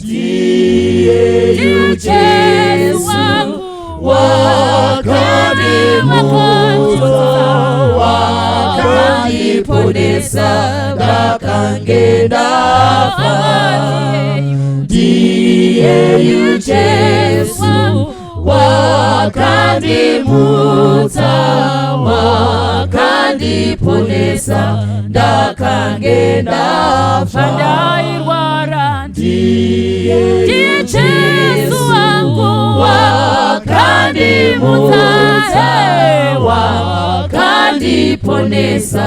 Ndiye Jesu wakandimutsa, wakandiponesa, ndakange ndafa. Ndiyeyu Jesu wakandimutsa, wakandiponesa, ndakange ndafa. Ndairwara. Ndiye Ndiye Jesu wangu. Wakandimutsa, wakandiponesa,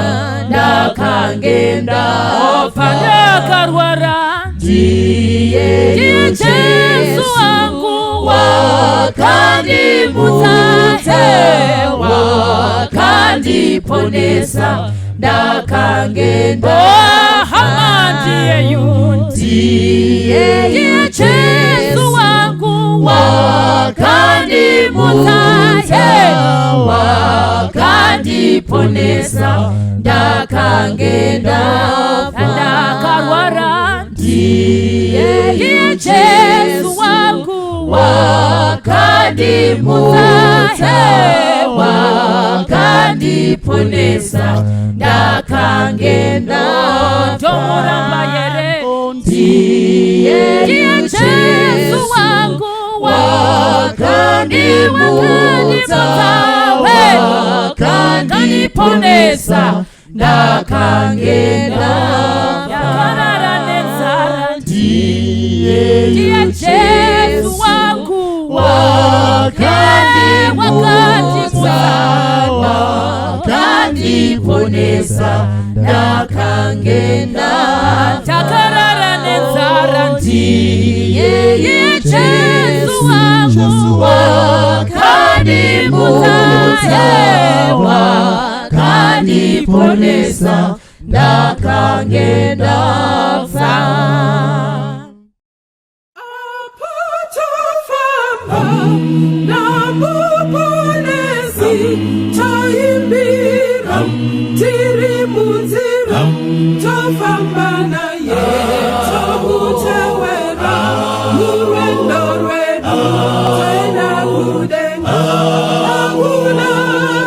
ndakange ndafa. Pandakarwara. Ndiye Ndiye Jesu wangu. Wakandimutsa, wakandiponesa, ndakange ndafa. Hama, ndiyeyu. Ndiye Ndiye Jesu wangu. Wakandimutsa, wakandiponesa, ndakange ndafa. Ndakarwara. Ndiye Ndiye Jesu wangu. Wakandimutsa, wakandiponesa, ndakange ndafa. Tomuramba here? Ndiye Ndiye Jesu wangu. Wakandimutsa, wakandiponesa, ndakange ndafa. Yakarara nenzara. Ndiye Ndiye Jesu wangu. Wakandimutsa, wakandiponesa, ndakange ndafa. Takarara nenzara. Ndiye Ndiye Jesu wangu. Wakandimutsa, wakandiponesa, ndakange ndafa. Tofamba naMuponesi, toimbira tiri munzira, tofamba naye, tomutewera murwendo rwedu toenda kudenga. Hakuna,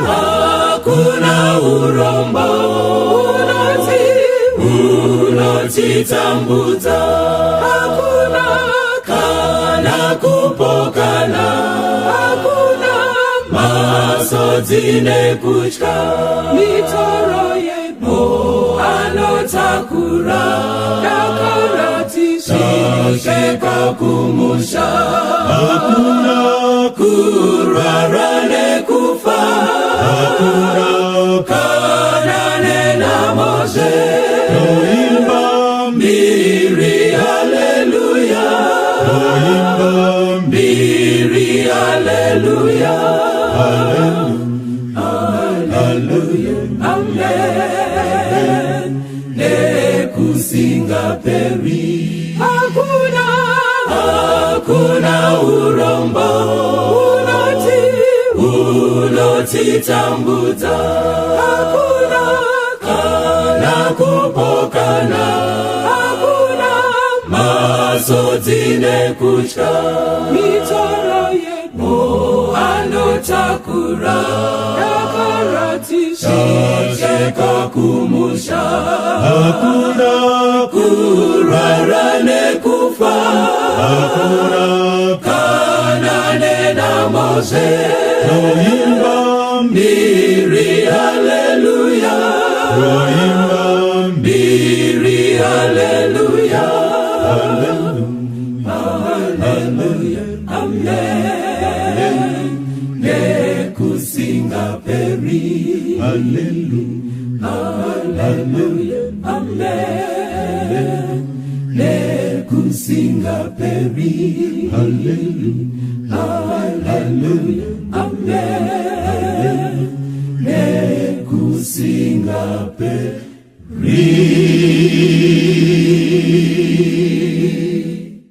hakuna urombo unoti unotitambudza, hakuna kana kupokana, hakuna masodzi nekutya. Mitoro yedu anotakura, dakara tisvika kumusha. Hakuna kurwara nekufa, hakuna kana nenhamozve. Toimba mbiri haleluya. Toimba mbiri haleluya. Haleluya. Amen, nekusingaperi. Hakuna, hakuna urombo unoti unotitambudza, hakuna kana kupokana, hakuna masodzi nekutya. Mitoro yedu anotakura, dakara tisvike kumusha. Hakuna kurwara nekufa, hakuna kana nenhamozve. Toimba mbiri haleluya. Toimba mbiri haleluya. Haleluya. Amen, nekusingaperi. Haleluya. Haleluya, amen, nekusingaperi. Haleluya. Haleluya, amen, nekusingaperi.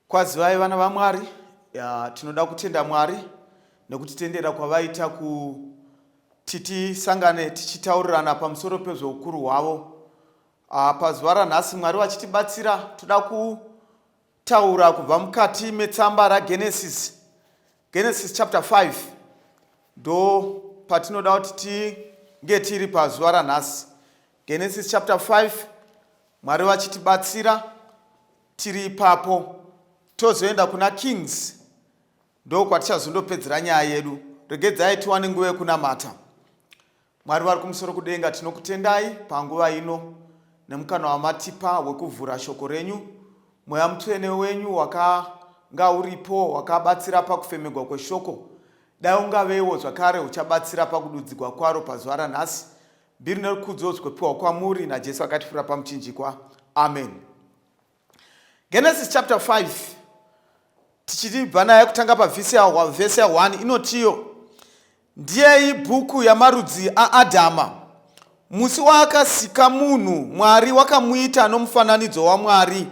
Kwazivai vana vaMwari. Ya, tinoda kutenda Mwari nekutitendera kwavaita kuti tisangane tichitaurirana pamusoro pezveukuru hwavo. Pazuva ranhasi Mwari vachitibatsira, toda Tichataura kubva mukati metsamba raGenesis, Genesis chapter 5 ndo patinoda kuti tinge tiri pazuva ranhasi. Genesis chapter 5, Mwari vachitibatsira tiri ipapo, tozoenda kuna Kings ndokwatichazondopedzera nyaya yedu. Regedzai tiwane nguva yekunamata. Mwari vari kumusoro kudenga, tinokutendai panguva ino nemukana wamatipa wekuvhura shoko renyu. Mweya Mutsvene wenyu wakanga uripo wakabatsira pakufemegwa kweshoko, dai ungavewo zvakare uchabatsira pakududzigwa kwaro pazuva ranhasi. Mbiri nerukudzo zvikopiwa kwamuri naJesu akatifira pamuchinjikwa. Amen. Genesis chapter 5 tichibva naye kutanga pavhesi ya 1 inotiyo, Ndiyei bhuku yamarudzi aAdhama. Musi waakasika munhu, Mwari wakamuita nomufananidzo waMwari.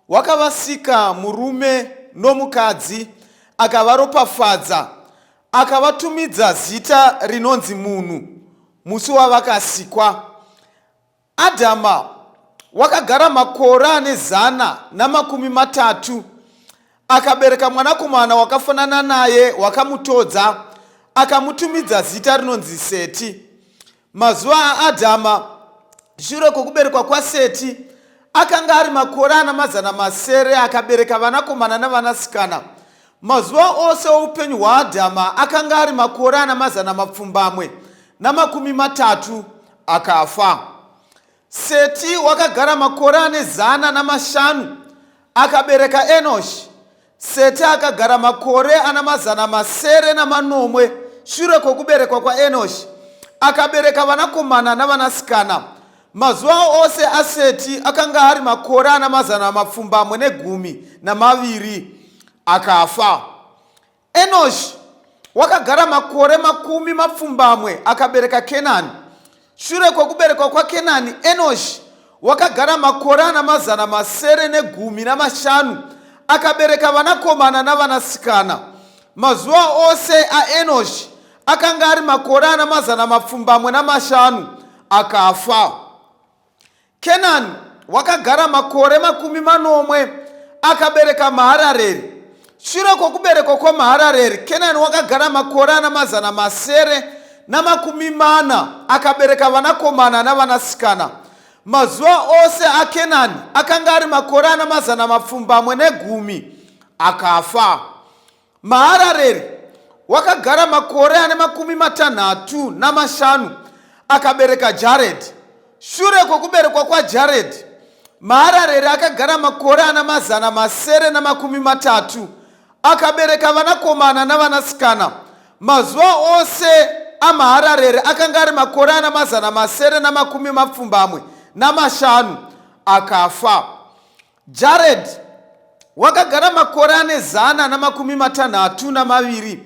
Wakavasika murume nomukadzi, akavaropafadza, akavatumidza zita rinonzi munhu, musi wavakasikwa. Adhama wakagara makore ane 130, akabereka mwanakomana wakafanana naye, wakamutodza, akamutumidza zita rinonzi Seti. Mazuva aAdhama shure kwokuberekwa kwaSeti akanga ari makore ana 600, akabereka vanakomana navanasikana. Mazuva ose oupenyu hwaAdhama akanga ari makore ana 830, akafa. Seti wakagara makore ane 105, akabereka Enoshi. Seti akagara makore ana 707 shure kwokuberekwa kwaEnoshi, akabereka vanakomana navanasikana. Mazuva ose aSeti akanga ari makore ana 812, akafa. Enoshi wakagara makore 80, akabereka Kenani. Shure kwokuberekwa kwaKenani, Enoshi wakagara makore ana 715, akabereka vanakomana navanasikana. Mazuva ose aEnoshi akanga ari makore ana 805, akafa. Kenani wakagara makore 70, akabereka Maharareri. Shure kwokuberekwa kwaMaharareri, Kenani wakagara makore ana 740, akabereka vanakomana navanasikana. Mazuva ose aKenani akanga ari makore ana 810, akafa. Maharareri wakagara makore ane 65, akabereka Jaredhi. Shure kwokuberekwa kwaJaredhi, Maharareri akagara makore ana 730, akabereka vanakomana navanasikana. Mazuva ose aMaharareri akanga ari makore ana 775, akafa. Jared wakagara makore ane 162,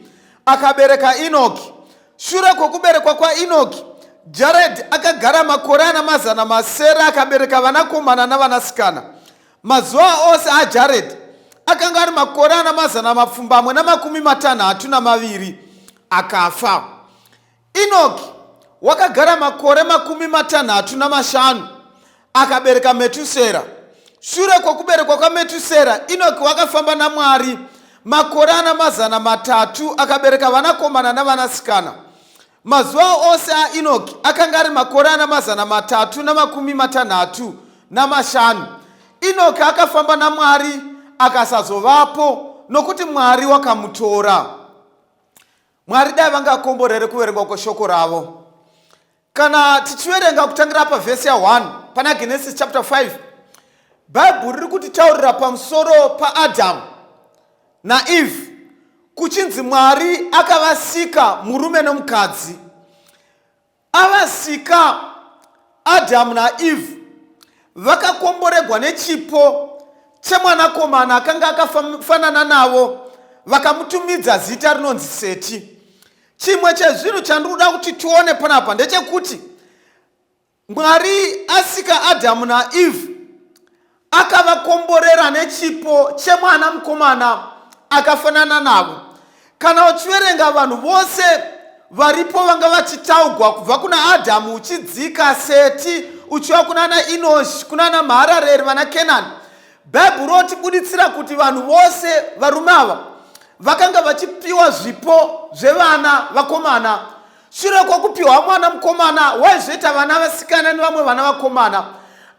akabereka Enoki. Shure kwokuberekwa kwaEnoki, Jared akagara makore ana 600, akabereka vanakomana navanasikana. Mazuva ose aJared akanga ari makore ana 862, akafa. Enoki wakagara makore 65, akabereka Metusera. Shure kwokuberekwa kwaMetusera, Enoki wakafamba naMwari makore ana 300, akabereka vanakomana navanasikana. Mazuva ose aEnoki akanga ari makore ana 365. Enoki akafamba naMwari akasazovapo, nokuti Mwari wakamutora. Mwari dai vangakomborere kuverengwa kweshoko ravo. Kana tichiverenga kutangira pavhesi ya1 pana Genesis chapter 5, Bhaibheri riri kutitaurira pamusoro paAdhamu naEve, kuchinzi Mwari akavasika murume nomukadzi. Avasika Adhamu naEve, vakakomboregwa nechipo chemwanakomana akanga akafanana navo, vakamutumidza zita rinonzi Seti. Chimwe chezvinhu chandiri kuda kuti tione panapa ndechekuti Mwari asika Adhamu naEve akavakomborera nechipo chemwana mukomana akafanana navo. Kana uchiverenga vanhu vose varipo vanga vachitaugwa kubva kuna Adhamu uchidzika Seti uchiuya kunana Enoshi, kunana Maharareri, vana Kenani, Bhaibheri rotibuditsira kuti vanhu vose varume ava vakanga vachipiwa zvipo zvevana vakomana. Shure kwokupiwa mwana mukomana waizoita vana vasikana nevamwe vana vakomana,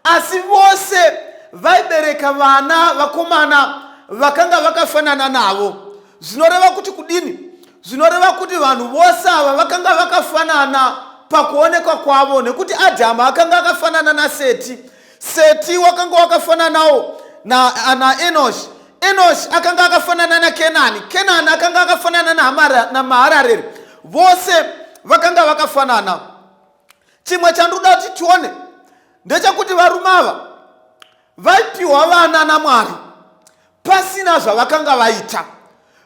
asi vose vaibereka vana vakomana vakanga vakafanana navo. Zvinoreva kuti kudini? Zvinoreva kuti vanhu vose ava vakanga vakafanana pakuonekwa kwavo, nekuti Adhamu akanga akafanana naSeti, Seti wakanga wakafananawo naEnoshi, na Enoshi akanga akafanana naKenani, Kenani akanga akafanana naMaharareri. Vose vakanga vakafanana. Chimwe chandinoda kuti tione ndechekuti varume ava vaipiwa vana naMwari pasina zvavakanga vaita.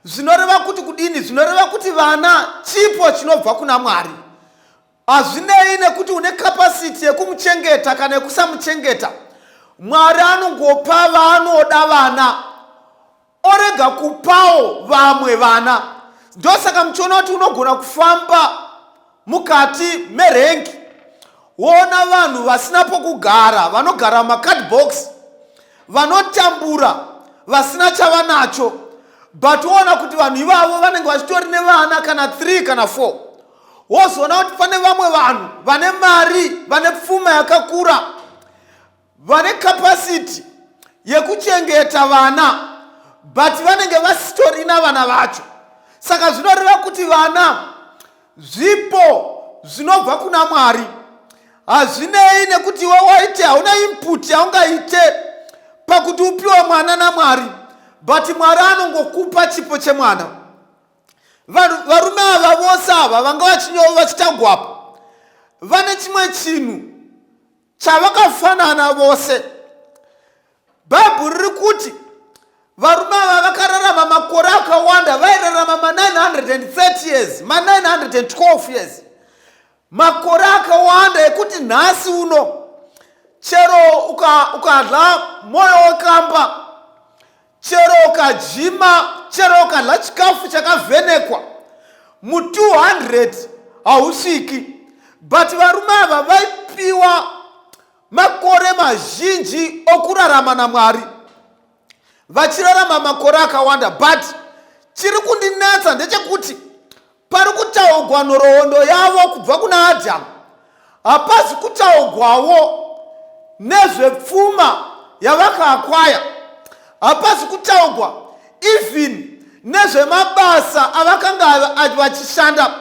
Zvinoreva kuti kudini? Zvinoreva kuti vana chipo chinobva kuna Mwari. Hazvinei nekuti une capacity yekumuchengeta kana yekusamuchengeta, Mwari anongopa vaanoda vana orega kupawo vamwe vana. Ndosaka muchiona kuti unogona kufamba mukati merengi woona vanhu vasina pokugara, vanogara mumacardbox, vanotambura vasina chavanacho, but woona kuti vanhu ivavo vanenge vachitori nevana kana 3 kana 4. Wozoona kuti pane vamwe vanhu vane mari, vane pfuma yakakura, vane capacity yekuchengeta vana, but vanenge vasitorina vana vacho. Saka zvinoreva kuti vana zvipo zvinobva kuna Mwari. Hazvinei nekuti iwe waite, hauna input yaungaite pakuti upiwe mwana naMwari, but Mwari anongokupa chipo chemwana. Varume ava vose ava vanga vachitagwapa vane chimwe chinhu chavakafanana vose. Bhaibheri riri kuti varume ava vakararama makore akawanda, vairarama ma930 years, ma912 years, makore akawanda ekuti nhasi uno chero ukadla mwoyo wekamba, chero ukajima, chero ukadla chikafu chakavhenekwa, mu200 hausviki. But varume ava vaipiwa makore mazhinji okurarama naMwari, vachirarama makore akawanda. But chiri kundinetsa ndechekuti pari kutaugwa nhoroondo yavo kubva kuna Adhamu, hapazi kutaugwawo nezvepfuma yavakaakwaya, hapazi kutaugwa even nezvemabasa avakanga vachishanda.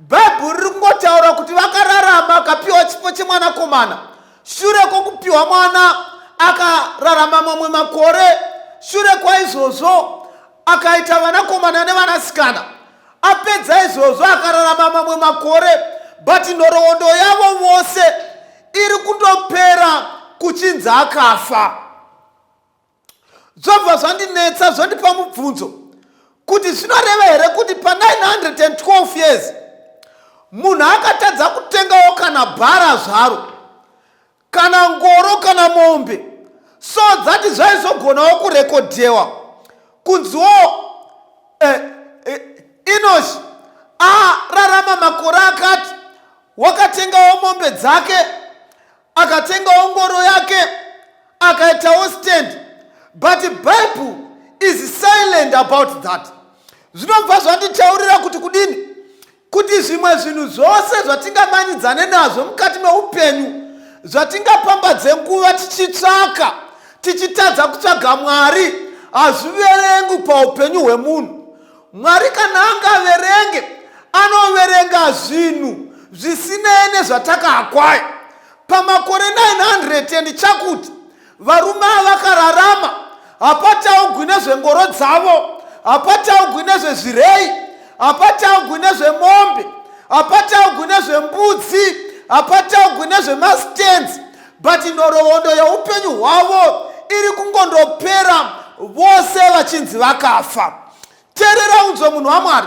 Bhaibheri riri kungotaura kuti vakararama, akapiwa chipo chemwanakomana. Shure kwokupiwa mwana akararama mamwe makore. Shure kwaizvozvo akaita vanakomana nevanasikana. Apedza izvozvo akararama mamwe makore, but nhoroondo yavo vose iri kundopera kuchinzi akafa. Zvobva zvandinetsa, zvondipa mubvunzo kuti zvinoreva here kuti pa912 years munhu akatadza kutengawo kana bhara zvaro, kana ngoro, kana mombe, so that zvaizogonawo kurekodhewa kunziwo Enoshi ararama makore akati, wakatengawo mombe dzake, akatengawo ngoro yake, akaitawo stand. But Bible is silent about that. Zvinobva zvanditaurira kuti kudini? Kuti zvimwe zvinhu zvose zvatingamanyidzane nazvo mukati meupenyu, zvatingapambadze nguva tichitsvaka, tichitadza kutsvaga Mwari, hazviverengwi paupenyu hwemunhu. Mwari kana angaverenge, anoverenga zvinhu zvisinei nezvatakaakwaya. Pamakore 900 and chakuti varume avakararama, hapataugwi nezvengoro dzavo, hapataugwi nezvezvirei, hapataugwi nezvemombe, hapataugwi nezvembudzi, hapataugwi nezvemastands, but nhoroondo yeupenyu hwavo iri kungondopera vose vachinzi vakafa. Teerera unzwe, munhu waMwari,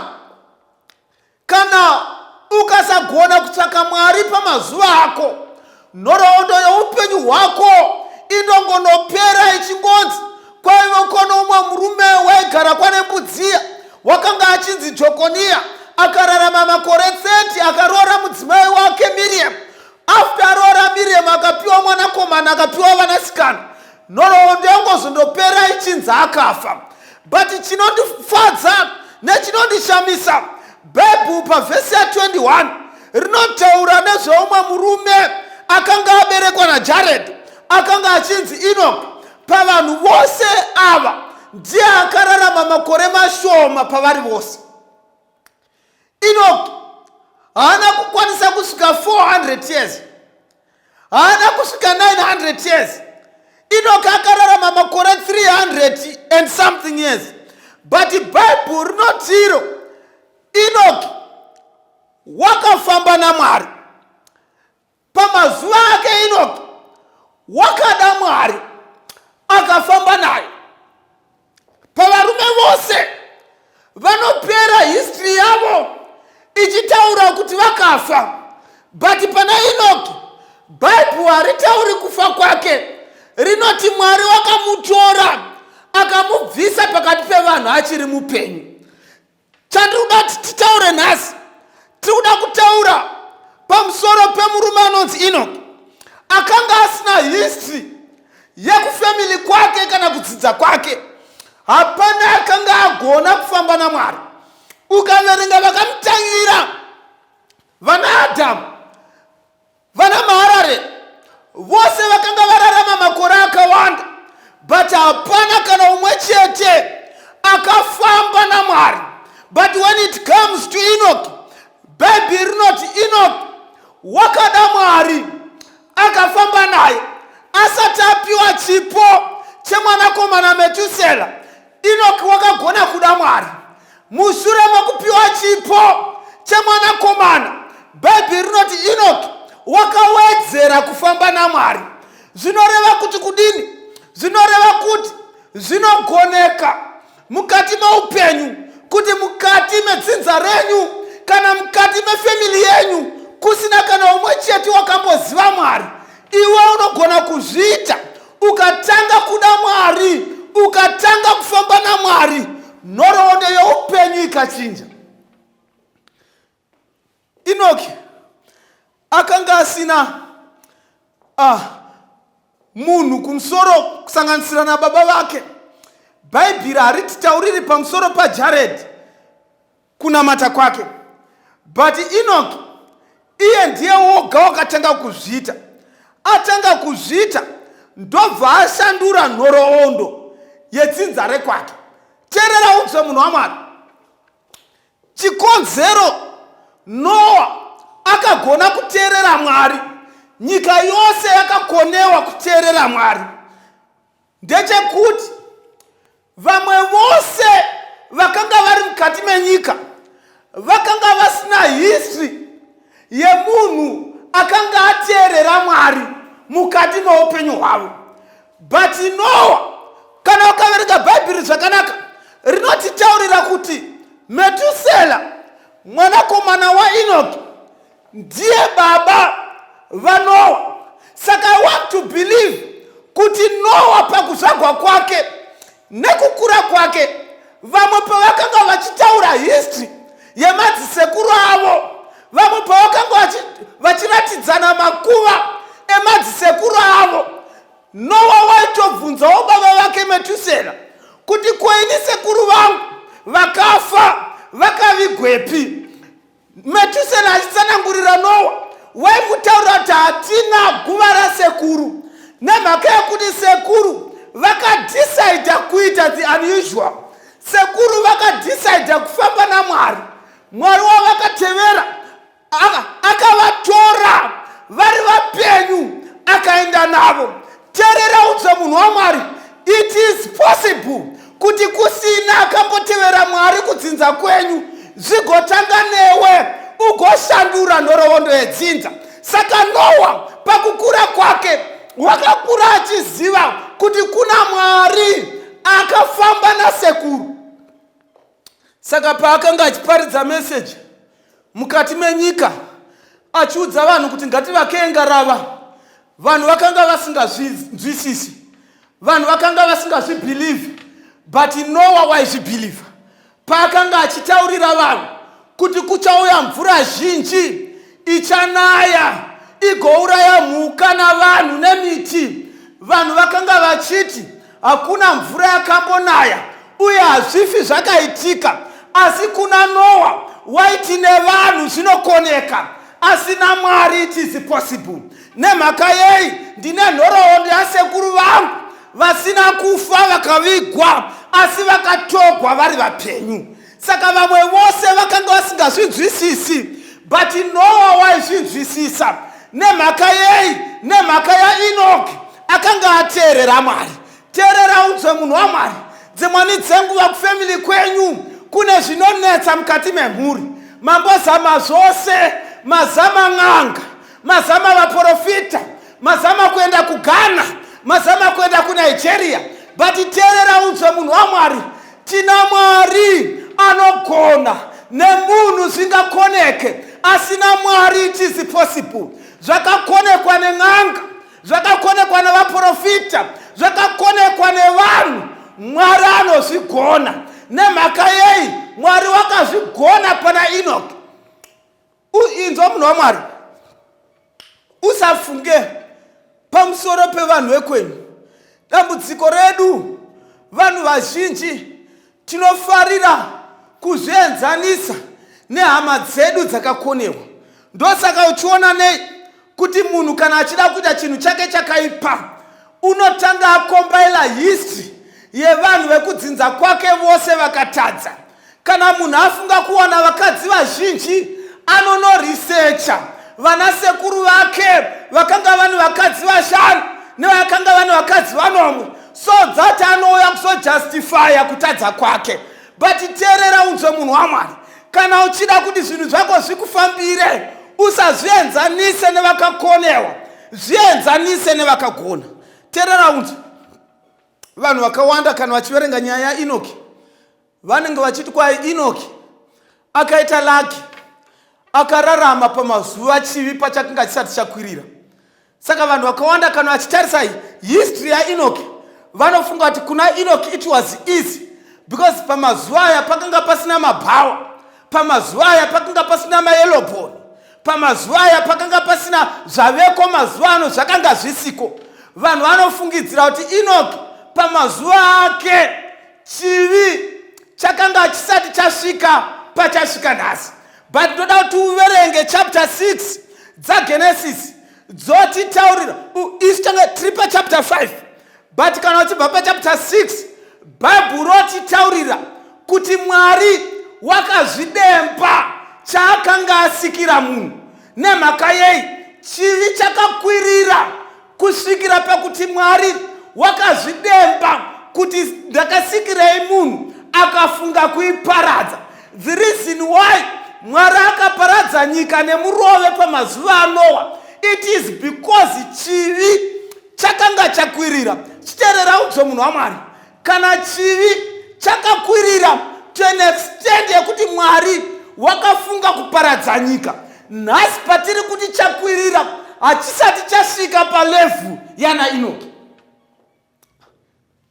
kana ukasagona kutsvaka Mwari pamazuva ako, nhoroondo yeupenyu hwako inongonopera ichingonzi kwaive kono umwe murume waigara kwaNembudziya, wakanga achinzi Jokoniya, akararama makore 30, akaroora mudzimai wake Miriam. After aroora Miriam akapiwa mwanakomana, akapiwa vanasikana. Nhoroondo yongozopera. Inozondopera ichinzi akafa. But chinondifadza nechinondishamisa, Bhaibheri pavhesi ya21 rinotaura nezveumwe murume akanga aberekwa naJared, akanga achinzi Enoch. Pavanhu vose ava ndiye akararama makore mashoma pavari vose. Enoch haana kukwanisa kusvika 400 years, haana kusvika 900 years. Enoch akararama makore 300 and something years, but Bhaibheri rinotiro Enoch wakafamba naMwari pamazuva ake. Enoch wakada Mwari, akafamba naye. Pavarume vose vanopera history yavo ichitaura kuti vakafa, but pana Enoki Bhaibheri haritauri kufa kwake. Rinoti Mwari wakamutora, akamubvisa pakati pevanhu achiri mupenyu. Chandiri kuda kuti titaure nhasi, tiri kuda kutaura pamusoro pemurume anonzi Enoki, akanga asina history yekufamily kwake kana kudzidza kwake. Hapana akanga agona kufamba naMwari. Ukaverenga vakamutangira, vana Adhamu, vana Maharare, vose vakanga vararama makore akawanda, but hapana kana umwe chete akafamba naMwari. But when it comes to Enoch, Bhaibheri rinoti Enoch wakada Mwari, akafamba naye. Asati apiwa chipo chemwanakomana Metusela, Enoki wakagona kuda Mwari. Mushure mekupiwa chipo chemwanakomana, Bhaibheri rinoti Enoki wakawedzera kufamba naMwari. Zvinoreva kuti kudini? Zvinoreva kuti zvinogoneka mukati meupenyu kuti mukati medzinza renyu kana mukati mefamily yenyu kusina kana umwe chete wakamboziva Mwari, iwe unogona kuzviita. Ukatanga kuda Mwari, ukatanga kufamba naMwari, nhoroondo yeupenyu ikachinja. Enoki akanga asina munhu kumusoro kusanganisira nababa vake. Bhaibheri harititauriri pamusoro paJared kunamata kwake, but Enoki iye ndiye woga wakatanga kuzviita. Atanga kuzviita, ndobva ashandura nhoroondo yedzinza rekwake. Teerera udzwe, munhu waMwari. Chikonzero Noa akagona kuteerera Mwari, nyika yose yakakonewa kuteerera Mwari, ndechekuti vamwe vose vakanga vari mukati menyika vakanga vasina history yemunhu akanga ateerera Mwari mukati meupenyu hwavo. But Noa, kana ukaverenga Bhaibheri zvakanaka, rinotitaurira kuti Metusela mwanakomana waEnoki ndiye baba vaNoa. Saka I want to believe kuti Noa pakuzvagwa kwake nekukura kwake, vamwe pavakanga vachitaura history yemadzisekuru avo, vamwe pavakanga vachiratidzana makuva emadzisekuru avo, Noa waitobvunzawo baba vake Metusela kuti, "Koini sekuru vangu vakafa vakavigwepi?" Metusela achitsanangurira Noa, waimutaurira kuti hatina guva rasekuru nemhaka yekuti sekuru vakadhisaidha kuita the unusual. Sekuru vakadhisaidha kufamba naMwari. Mwari wavakatevera akavatora vari vapenyu, akaenda navo. Teerera udzwe, munhu waMwari. It is possible kuti kusina akambotevera Mwari kudzinza kwenyu, zvigotanga newe, ugoshandura nhoroondo yedzinza. Saka Noa pakukura kwake wakakura achiziva kuti kuna Mwari akafamba nasekuru. Saka paakanga achiparidza meseji mukati menyika, achiudza vanhu kuti ngativakei ngarava, vanhu vakanga vasingazvinzwisisi, vanhu vakanga vasingazvibhilivhi, but Noa waizvibhilivha. Paakanga achitaurira vanhu kuti kuchauya mvura zhinji ichanaya igouraya mhuka navanhu nemiti, vanhu vakanga vachiti Hakuna mvura yakambonaya uye hazvifi zvakaitika. Asi kuna Noa waiti nevanhu zvinokoneka, asi naMwari it is possible. Nemhaka yei? Ndine nhoroondo yasekuru vangu vasina kufa vakavigwa, asi vakatogwa vari vapenyu. Saka vamwe vose vakanga vasingazvinzwisisi, but Noa waizvinzwisisa. Nemhaka yei? Nemhaka yaEnoki akanga ateerera Mwari. Teerera unzwe munhu waMwari. Dzimwani dzenguva kufamily kwenyu kune zvinonetsa mukati memhuri. Mambozama zvose, mazama n'anga, mazama vaprofita, mazama kuenda kuGhana, mazama kuenda kuNigeria, but teerera unzwe munhu waMwari. Tina Mwari anogona, nemunhu zvingakoneke, asi naMwari it is possible. Zvakakonekwa nen'anga, zvakakonekwa nevaprofita, zvakakonekwa nevanhu, Mwari anozvigona. Nemhaka yei? Mwari wakazvigona pana Enoki. Inzwa munhu waMwari, usafunge pamusoro pevanhu vekwenyu. Dambudziko redu vanhu vazhinji tinofarira kuzvienzanisa nehama dzedu dzakakonewa. Ndosaka uchiona nei kuti munhu kana achida kuita chinhu chake chakaipa unotanga akombaila history yevanhu vekudzinza kwake vose vakatadza. Kana munhu afunga kuwana vakadzi vazhinji anonorisecha vana sekuru vake vakanga vane vakadzi vashanu nevakanga vane vakadzi vanomwe, so that anouya kuzojustifya kutadza kwake. But teerera unzwe munhu waMwari, kana uchida kuti zvinhu zvako zvikufambire, usazvienzanise nevakakonewa, zvienzanise nevakagona. Teerera unzwe, vanhu vakawanda kana vachiverenga nyaya yaEnoki vanenge vachiti kwai Enoki akaita lucky, akararama pamazuva chivi pachakanga chisati chakwirira. Saka vanhu vakawanda kana vachitarisa history yaEnoki vanofunga kuti kuna Enoki it was easy because pamazuva aya pakanga pasina mabhawa, pamazuva aya pakanga pasina mayellowbone, pamazuva aya pakanga pasina zvaveko mazuva ano, zvakanga zvisiko. Vanhu vanofungidzira kuti Enoki pamazuva ake chivi chakanga chisati chasvika pachasvika nhasi. But ndoda kuti uverenge chapter 6 dzaGenesis dzotitaurira. Isu tanga tiri pachapter 5, but kana uchibva pachapter 6 Bhaibheri rotitaurira kuti Mwari wakazvidemba chaakanga asikira munhu. Nemhaka yei? Chivi chakakwirira kusvikira pakuti Mwari wakazvidemba kuti ndakasikirei munhu, akafunga kuiparadza. The reason why Mwari akaparadza nyika nemurove pamazuva aNoa, it is because chivi chakanga chakwirira. Chiteerera udzo munhu waMwari, kana chivi chakakwirira to an extent yekuti Mwari wakafunga kuparadza nyika, nhasi patiri kuti chakwirira hachisati chasvika palevel yana Enoki.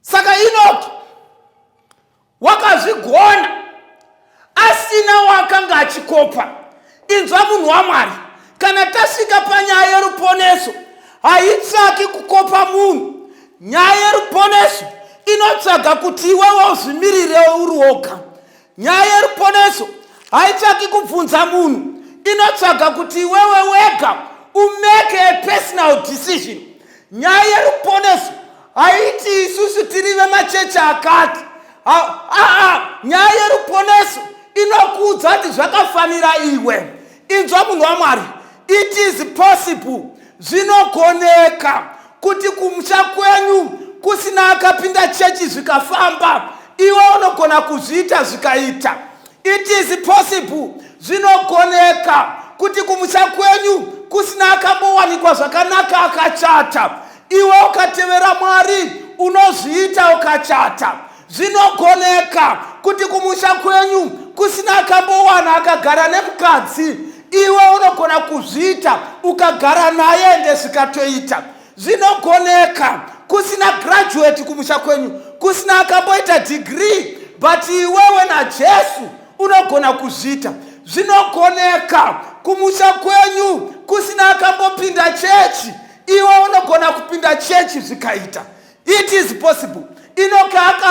Saka Enoki wakazvigona asina wakanga achikopa. Inzwa munhu waMwari, kana tasvika panyaya yeruponeso haitsvaki kukopa munhu. Nyaya yeruponeso inotsvaga kuti iwewe uzvimirire uri woga. Nyaya yeruponeso haitsvaki kubvunza munhu, inotsvaga kuti iwewe wega umake a personal decision. Nyaya yeruponeso haiti isusu tiri vemachechi akati. Aa, nyaya yeruponeso inokuudza kuti zvakafanira iwe. Inzwa munhu waMwari, it is possible, zvinogoneka kuti kumusha kwenyu kusina akapinda chechi zvikafamba, iwe unogona kuzviita zvikaita. It is possible, zvinogoneka kuti kumusha kwenyu kusina akambowanikwa zvakanaka akachata, iwe ukatevera Mwari unozviita ukachata. Zvinogoneka kuti kumusha kwenyu kusina akambowana akagara nemukadzi, iwe unogona kuzviita ukagara naye ende zvikatoita. Zvinogoneka kusina graduate kumusha kwenyu, kusina akamboita degree, but iwewe naJesu unogona kuzviita. Zvinogoneka kumusha kwenyu kusina akambopinda chechi, iwe unogona kupinda chechi zvikaita. It is possible.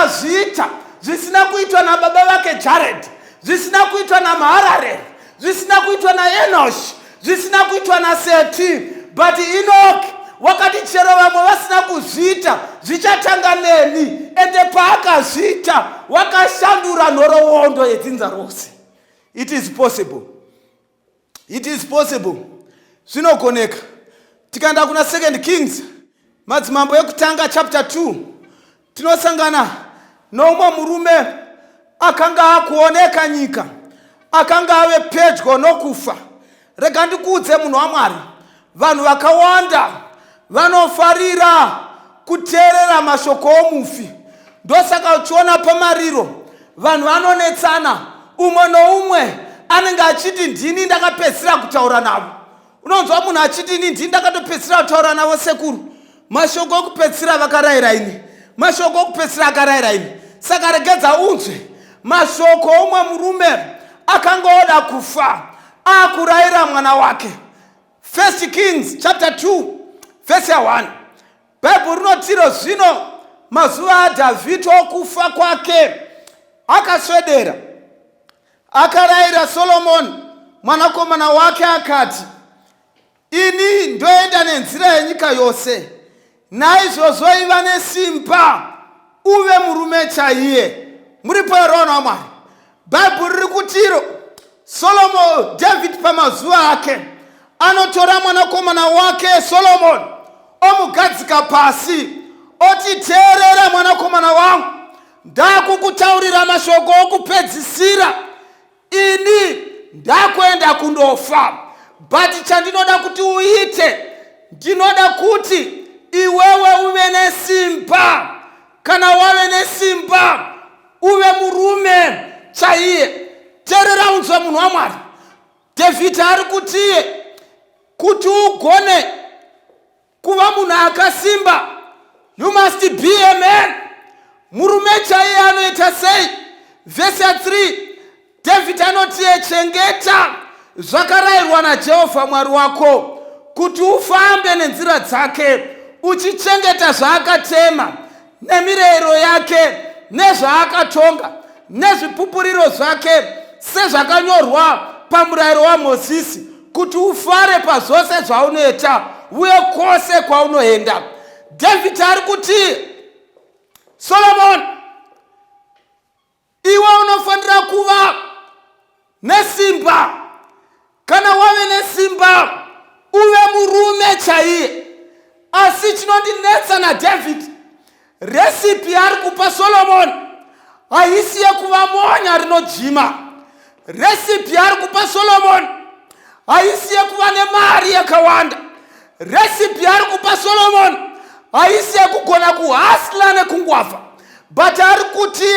Akazviita zvisina kuitwa nababa vake Jared, zvisina kuitwa naMaharareri, zvisina kuitwa naEnoshi, zvisina kuitwa naSeti, but Enoki wakati chero vamwe vasina kuzviita zvichatanga neni. Ende paakazviita wakashandura nhoroondo yedzinza rose. It is possible. It is possible. Zvinogoneka. Tikaenda kuna Second Kings, madzimambo ekutanga chapter 2, tinosangana noumwe murume akanga akuoneka nyika, akanga ave pedyo nokufa. Rega ndikuudze munhu waMwari, vanhu vakawanda vanofarira kuteerera mashoko omufi. Ndosaka uchiona pamariro vanhu vanonetsana, umwe noumwe anenge achiti ndini ndakapedzisira kutaura navo. Unonzwa munhu achiti ini ndini ndakatopedzisira kutaura navo sekuru, mashoko okupedzisira vakarayira ini, mashoko okupedzisira akarayira ini. Saka regedza unzwe mashoko omwe murume akanga oda kufa akurayira mwana wake. First Kings chapter 2 verse ya 1, Bhaibheri rinotiro zvino mazuva aDhavhidhi okufa kwake akaswedera, akarayira Solomoni mwanakomana wake akati, Ini ndoenda nenzira yenyika yose, naizvozvo iva nesimba uve murume chaiye. Muripo here vana vaMwari? Bhaibheri riri kutiro Solomon, David pamazuva ake anotora mwanakomana wake Solomon omugadzika pasi oti, teerera mwanakomana wangu, ndakukutaurira mashoko okupedzisira. Ini ndakuenda kundofa, but chandinoda kuti uite, ndinoda kuti iwewe uve nesimba. Kana wave nesimba uve murume chaiye. Teerera unzwe munhu waMwari. David ari kutiye kuti ugone kuva munhu akasimba, you must be a man. Murume chaiye anoita sei? Vhesi ya 3, David anotiye, chengeta zvakarayirwa naJehovha Mwari wako, kuti ufambe nenzira dzake, uchichengeta zvaakatema nemirayiro yake nezvaakatonga nezvipupuriro zvake, sezvakanyorwa pamurayiro waMozisi, kuti ufare pazvose zvaunoita uye kwose kwaunoenda. David ari kuti, Solomon, iwe unofanira kuva nesimba. Kana wave nesimba uve murume chaiye. Asi chinondinetsa naDavid, resipi yaari kupa Solomon haisi yekuva monya rinojima. Resipi yaari kupa Solomon haisi yekuva nemari yakawanda. Resipi yaari kupa Solomon haisi yekugona kuhasla nekungwavha, but ari kuti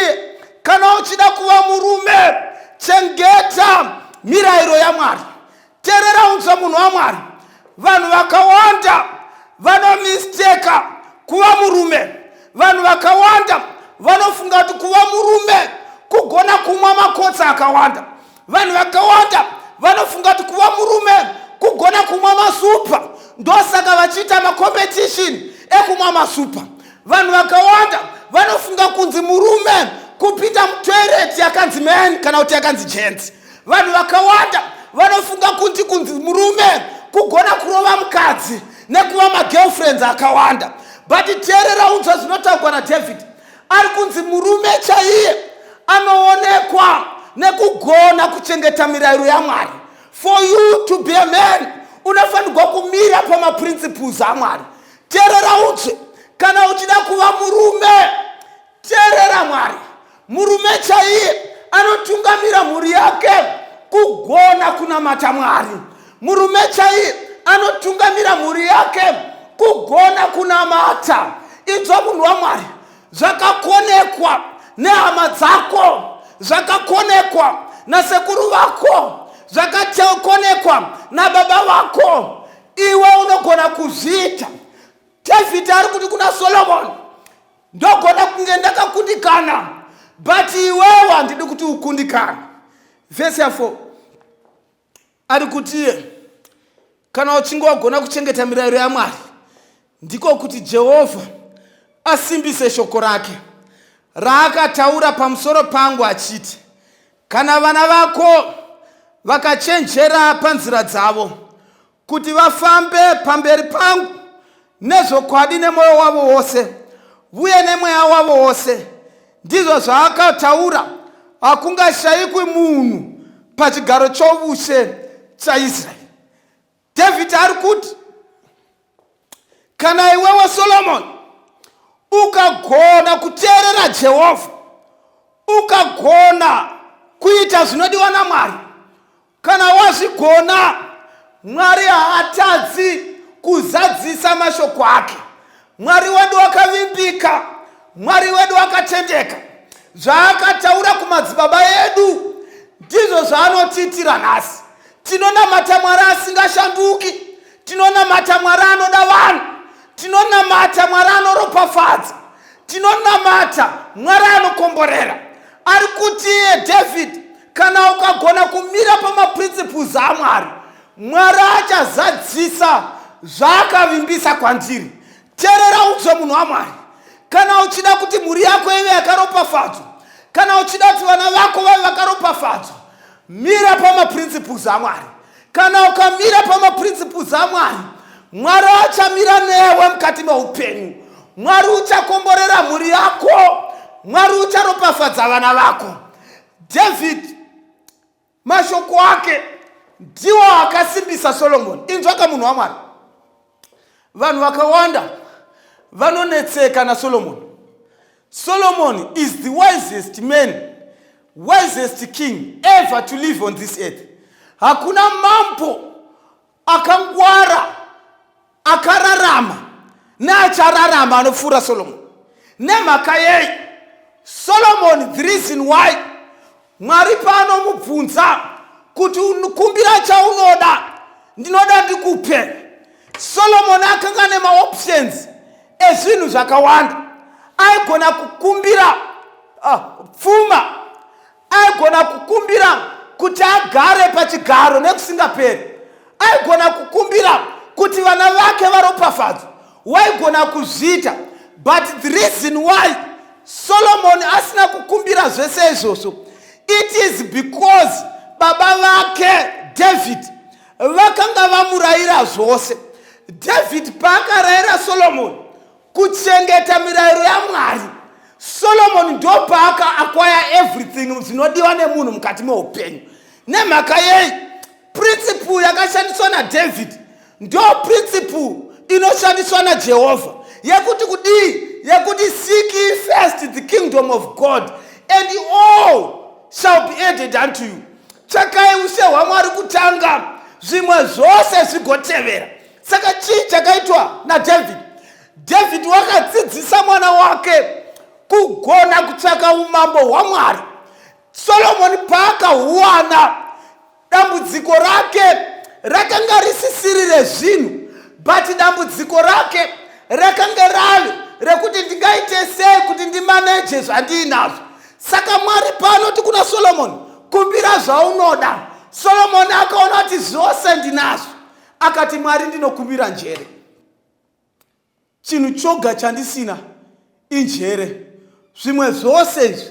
kana uchida kuva murume chengeta mirayiro yaMwari. Teerera unzwe munhu waMwari, vanhu vakawanda vanomisteka kuva murume. Vanhu vakawanda vanofunga kuti kuva murume kugona kumwa makotsi akawanda. Vanhu vakawanda vanofunga kuti kuva murume kugona kumwa masupa, ndosaka vachiita macompetition ekumwa masupa. Vanhu vakawanda vanofunga kunzi murume kupinda mutoilet yakanzi man kana kuti yakanzi gents. Vanhu vakawanda vanofunga kuti kunzi murume kugona kurova mukadzi nekuva magirlfriends akawanda. But teerera unzwa zvinotaurwa naDavid. Ari kunzi murume chaiye anoonekwa nekugona kuchengeta mirayiro yaMwari. For you to be a man unofanirwa kumira pamaprinciples aMwari. Teerera unzwe, kana uchida kuva murume teerera Mwari. Murume chaiye anotungamira mhuri yake kugona kunamata Mwari. Murume chaiye anotungamira mhuri yake kugona kunamata. Inzwa munhu waMwari, zvakakonekwa nehama dzako, zvakakonekwa nasekuru vako, zvakakonekwa nababa vako, iwe unogona kuzviita. David ari kuti kuna Solomon, ndogona kunge ndakakundikana, but iwewe handidi kuti ukundikana. Vhesi ya 4 ari kuti kana uchinge wagona kuchengeta mirayiro yaMwari, ndiko kuti Jehovha asimbise shoko rake. Raakataura pamusoro pangu achiti, Kana vana vako vakachenjera panzira dzavo, kuti vafambe pamberi pangu nezvokwadi nemwoyo wavo wose vuye nemweya wavo wose, ndizvo zvaakataura, hakungashayikwi munhu pachigaro chovushe chaIsraeri. David ari kuti kana iwewe Solomoni ukagona kuteerera Jehovha, ukagona kuita zvinodiwa naMwari, kana wazvigona, Mwari haatadzi kuzadzisa mashoko ake. Mwari wedu wakavimbika, Mwari wedu akatendeka. Zvaakataura kumadzibaba edu ndizvo zvaanotiitira nhasi. Tinonamata Mwari asingashanduki, tinonamata Mwari anoda vanhu, tinonamata Mwari anoropafadza, tinonamata Mwari anokomborera. Ari kuti iye David, kana ukagona kumira pamaprinciples aMwari, Mwari achazadzisa zvaakavimbisa kwandiri. Teerera unzwe munhu waMwari. Kana uchida kuti mhuri yako ive yakaropafadzwa, kana uchida kuti vana vako vave vakaropafadzwa, mira pamaprinciples aMwari. Kana ukamira pamaprinciples aMwari, Mwari achamira newe mukati meupenyu. Mwari uchakomborera mhuri yako. Mwari ucharopafadza vana vako. David Mashoko ake ndiwo akasimbisa Solomoni. Inzwaka munhu waMwari. Vanhu vakawanda vanonetseka naSolomoni. Solomon is the wisest man, wisest king ever to live on this earth. Hakuna mambo akangwara akararama neachararama anopfuura Solomon. Nemhaka yei? Solomon, the reason why Mwari paanomubvunza kuti kumbira chaunoda, ndinoda ndikupe. Solomon akanga nemaoptions ezvinhu zvakawanda. Aigona kukumbira pfuma, Aigona kukumbira kuti agare pachigaro nekusingaperi. Aigona kukumbira kuti vana vake varopafadzwe. Waigona kuzviita. But the reason why Solomon asina kukumbira zvese izvozvo, it is because baba vake David vakanga vamurayira zvose. David paakarayira Solomon Kuchengeta mirayiro yaMwari. Solomon ndopaaka acquire everything zvinodiwa nemunhu mukati meupenyu. Nemhaka yei? Principle yakashandiswa naDavid ndo principle inoshandiswa naJehovha yekuti kudii? Yekuti seek ye first the kingdom of God and all shall be added unto you. Tsvakai ushe hwaMwari kutanga, zvimwe zvose zvigotevera. Saka chii chakaitwa naDavid? David wakadzidzisa mwana wake kugona kutsvaka umambo hwaMwari. Solomoni paakahuwana, dambudziko rake rakanga risisiri rezvinhu, but dambudziko rake rakanga rave rekuti ndingaite sei kuti ndimaneje zvandiinazvo. Saka Mwari paanoti kuna Solomoni, kumbira zvaunoda, Solomoni akaona kuti zvose ndinazvo. Akati, Mwari, ndinokumbira njere. Chinhu choga chandisina injere. Zvimwe zvose izvi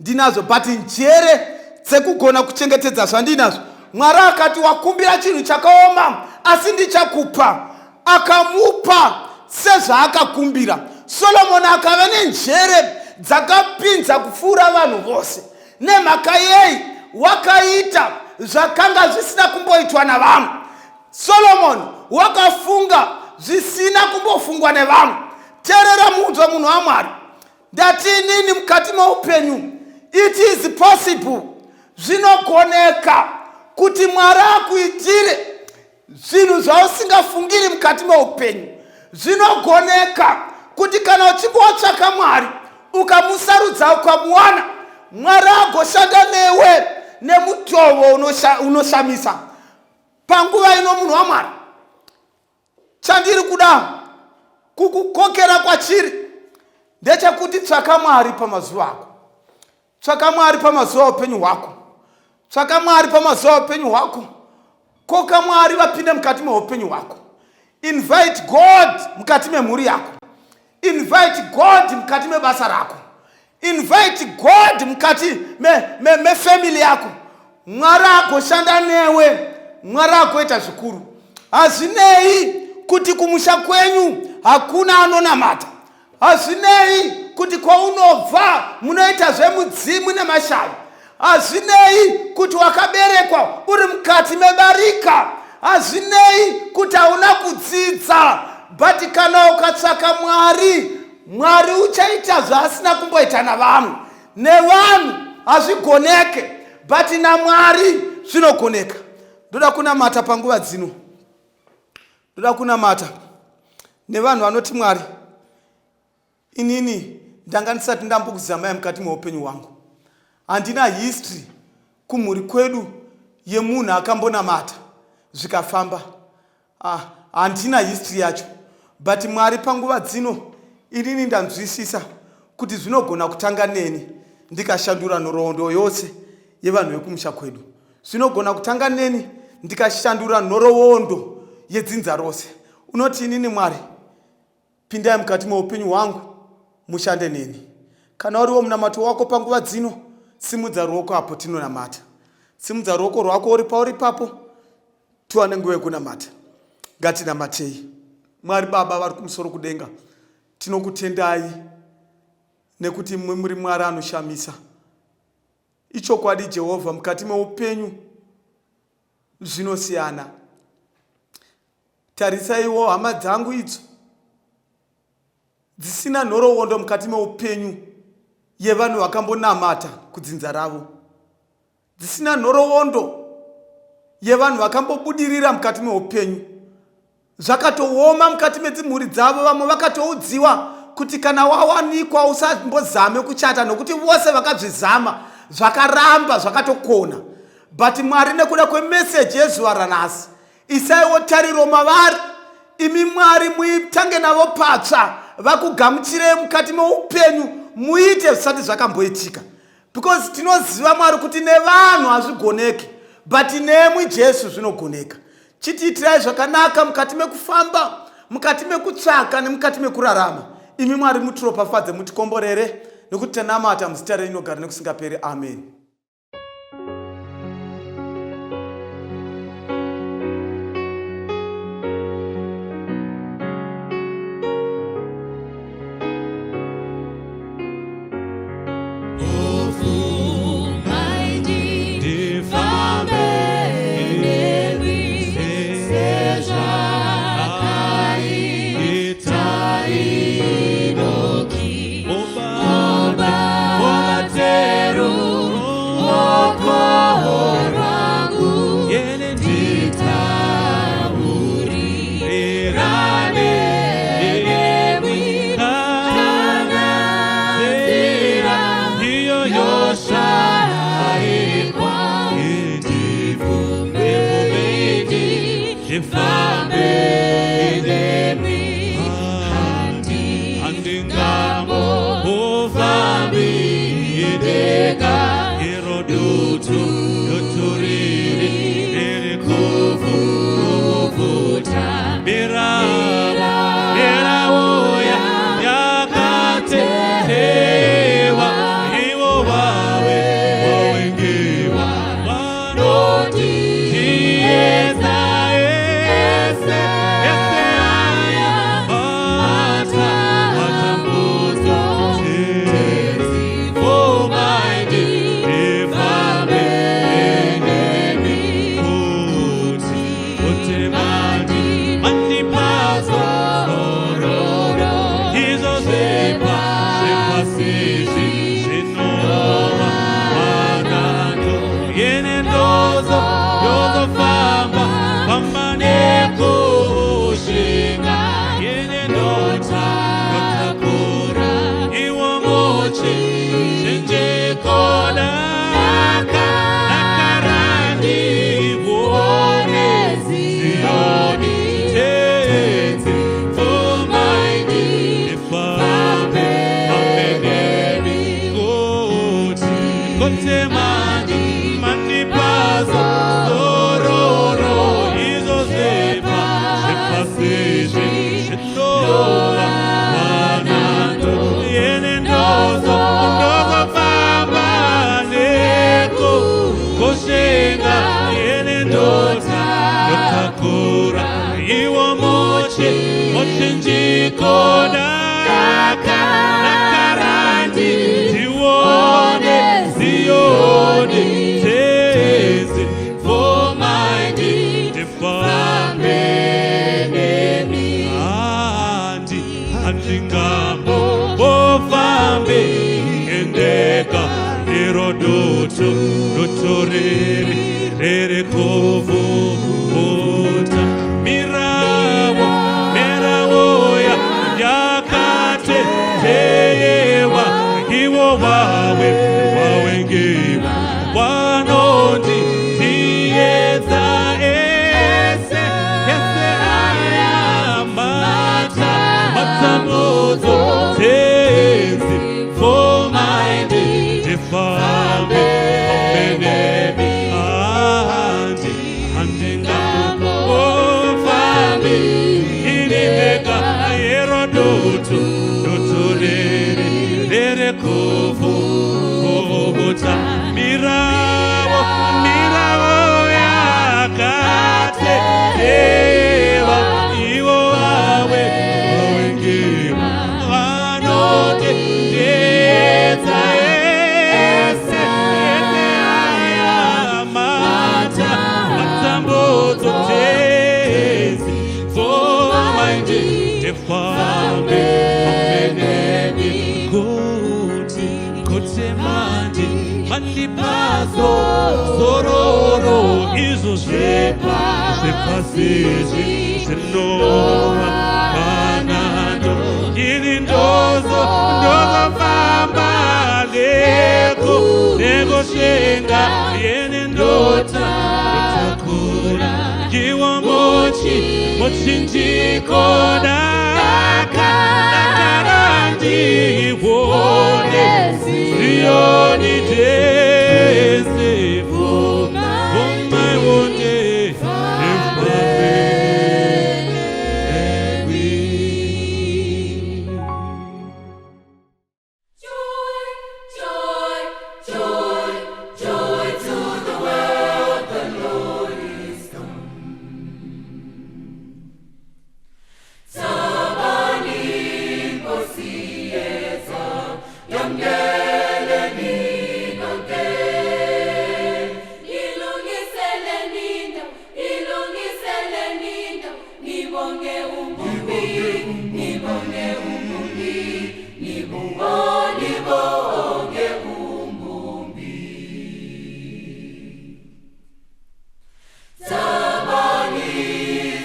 ndinazvo, but njere dzekugona kuchengetedza zvandinazvo. Mwari akati, wakumbira chinhu chakaoma, asi ndichakupa. Akamupa sezvaakakumbira. Solomoni akava nenjere dzakapinza kupfuura vanhu vose. Nemhaka yei wakaita zvakanga zvisina kumboitwa navamwe? Solomoni wakafunga zvisina kumbofungwa nevamwe. Teerera munzwa munhu waMwari. Ndati inini mukati meupenyu, it is possible, zvinogoneka kuti Mwari akuitire zvinhu zvausingafungiri mukati meupenyu. Zvinogoneka kuti kana uchinge watsvaka Mwari ukamusarudza ukamuwana, Mwari agoshanda newe nemutovo unoshamisa. Panguva ino munhu waMwari, chandiri kuda kukukokera kwachiri ndechekuti tsvaka Mwari pamazuva ako. Tsvaka Mwari pamazuva upenyu hwako. Tsvaka Mwari pamazuva upenyu hwako. Koka Mwari vapinde mukati meupenyu hwako. Invite God mukati memhuri yako. Invite God mukati mebasa rako. Invite God mukati mefamily me, me yako. Mwari agoshanda newe, Mwari agoita zvikuru. Hazvinei kuti kumusha kwenyu hakuna anonamata, hazvinei kuti kwaunobva munoita zvemudzimu nemashavi, hazvinei kuti wakaberekwa uri mukati mebarika, hazvinei kuti hauna kudzidza, but kana ukatsvaka Mwari, Mwari uchaita zvaasina kumboita navamwe. Nevanhu hazvigoneke, but naMwari zvinogoneka. Ndoda kunamata panguva dzino, ndoda kunamata nevanhu vanoti, Mwari, inini ndanga ndisati ndambokuzamai mukati meupenyu hwangu, handina history kumhuri kwedu yemunhu akambonamata zvikafamba. Handina history yacho, but Mwari, panguva dzino inini ndanzwisisa kuti zvinogona kutanga neni ndikashandura nhoroondo yose yevanhu vekumusha kwedu. Zvinogona kutanga neni ndikashandura nhoroondo yedzinza rose. Unoti, inini Mwari, pindai mukati meupenyu hwangu mushande neni. Kana uriwo munamato wako panguva dzino, simudza ruoko apo tinonamata. Simudza ruoko rwako uri pauri papo, tiwane nguva yekunamata. Ngatinamatei. Mwari Baba vari kumusoro kudenga, tinokutendai nekuti imwe muri Mwari anoshamisa. Ichokwadi Jehovha, mukati meupenyu zvinosiyana. Tarisaiwo hama dzangu idzo dzisina nhoroondo mukati meupenyu yevanhu vakambonamata kudzinza ravo, dzisina nhoroondo yevanhu vakambobudirira mukati meupenyu. Zvakatooma mukati medzimhuri dzavo. Vamwe vakatoudziwa kuti kana wawanikwa usambozame kuchata, nokuti vose vakazvizama zvakaramba, zvakatokona. But Mwari, nekuda kwemeseji yezuva ranhasi, isaiwo tariro mavari. Imi Mwari, muitange navo patsva, vakugamuchirei mukati meupenyu, muite zvisati zvakamboitika, because tinoziva Mwari kuti nevanhu hazvigoneki, but nemwi Jesu zvinogoneka. Chitiitirai zvakanaka mukati mekufamba, mukati mekutsvaka nemukati mekurarama. Imi Mwari, mutiropafadze, mutikomborere, nekuti tanamata muzita renyu inogara nekusingaperi. Amen. Muchinjiko daka dakarandi tione Zioni tezi vomaindi ndifambe nemi handi handingambo bofambe endeka iro dutu dutu riri riri kuvhuta mirawo mirawo yakateteyewa iwo wawe wawengiwa wanoti tiyedza ese ese aya mata matambudzo tenzi fomaindi ndifambe fambe nemi handi handingambofambi ini ndega iro dutu dutu riri riri kuvhuta mirawo mirawo yakatetewa iwo wawe wawengiwa vanoti ndedza ese ese aya mata matambudzo tezi dzomaindi ndifambe fambe nemi kuti kuti mandi mandipazo zororo izvo zvepa zvepasizvi zvinova panando ini ndozo ndozofamba neko nekushinga yeni ndota ndotakura iwo muchi muchinjiko daka dakarandiwone Zioni tese vumaiwonde ifambe nemi. Joy, joy, joy, joy to the world, the Lord is come. Thabani Nkosi yeza, yamkeleni nonke. Ilungiseleni indawo, ilungiseleni indawo, nibonge uMbumbi, nibonge uMbumbi, nibonge uMbumbi. Thabani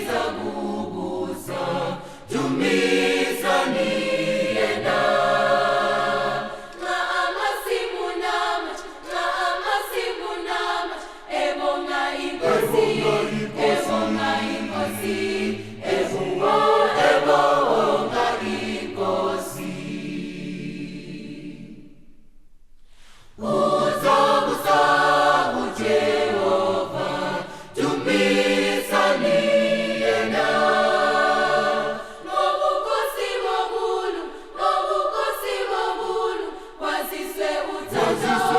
zakubusa, dumisani yena. Nxa amasimu namatshe, nxa amasimu namatshe, ebonga iNkosi, ebonga iNkosi, ebonga iNkosi. Uzobusa uJehova, dumisani yena. Ngobukhosi bobukhulu, ngobukhosi bobukhulu, kwaziswe uthando.